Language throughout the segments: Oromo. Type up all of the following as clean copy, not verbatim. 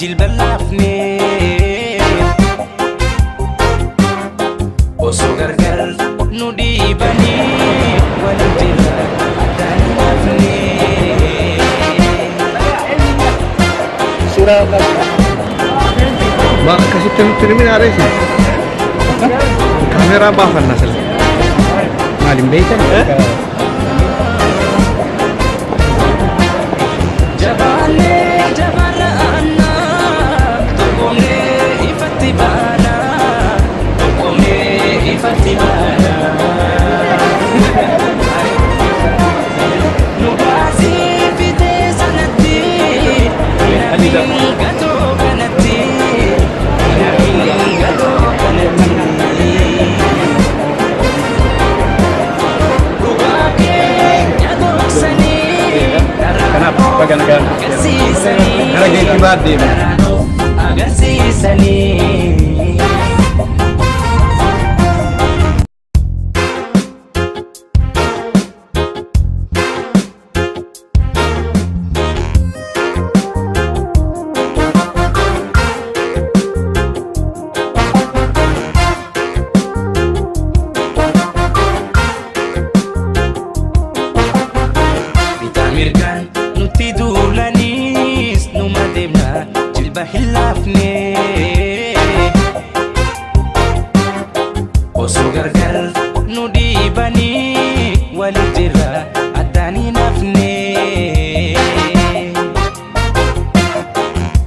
Jilba laafnee. Osoo gargar nu dhiibanii wal jira addaan hin hafnee. Ma akkasitti nutti himin areesi. Kaameeraa baafanna sila. Maal hin beektan? Jabaannee jabaarra aanna, tokkoomnee ifatti baana, tokkoomnee ifatti baana. Nu baasii fitee sanatti, hin gatoo kanatti, hin gatoo kanatti. Dhugaa keenya dhoksanii, Kanaaf baga nagaan agarsiisanii. gara geejjibaa deemna. Agarsiisanii. Bitaa mirgaan nutti duulanis numa deemna jilba hin laafne. Osoo gargar nu dhiibanii wal jira addaan hin hafne.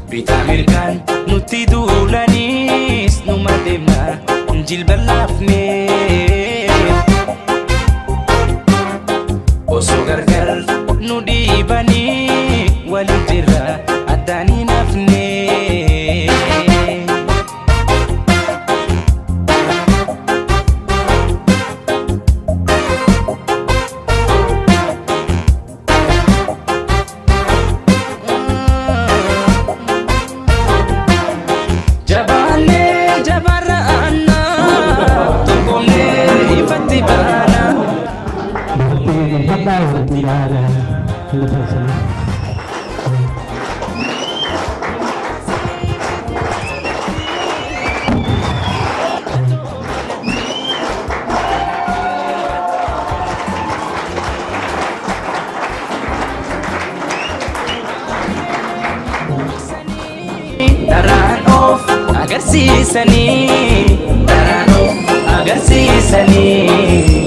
Bitaa mirgaan nutti duulanis numa deemna jilba hin laafne. Osoo gargar nu dhiibanii wal jira addaan hin hafne. Jabaannee jabaarra aanna, tokkoomnee ifatti baana. Badhaa wajjin haala. Daraan of agarsiisanii, daraan of agarsiisanii.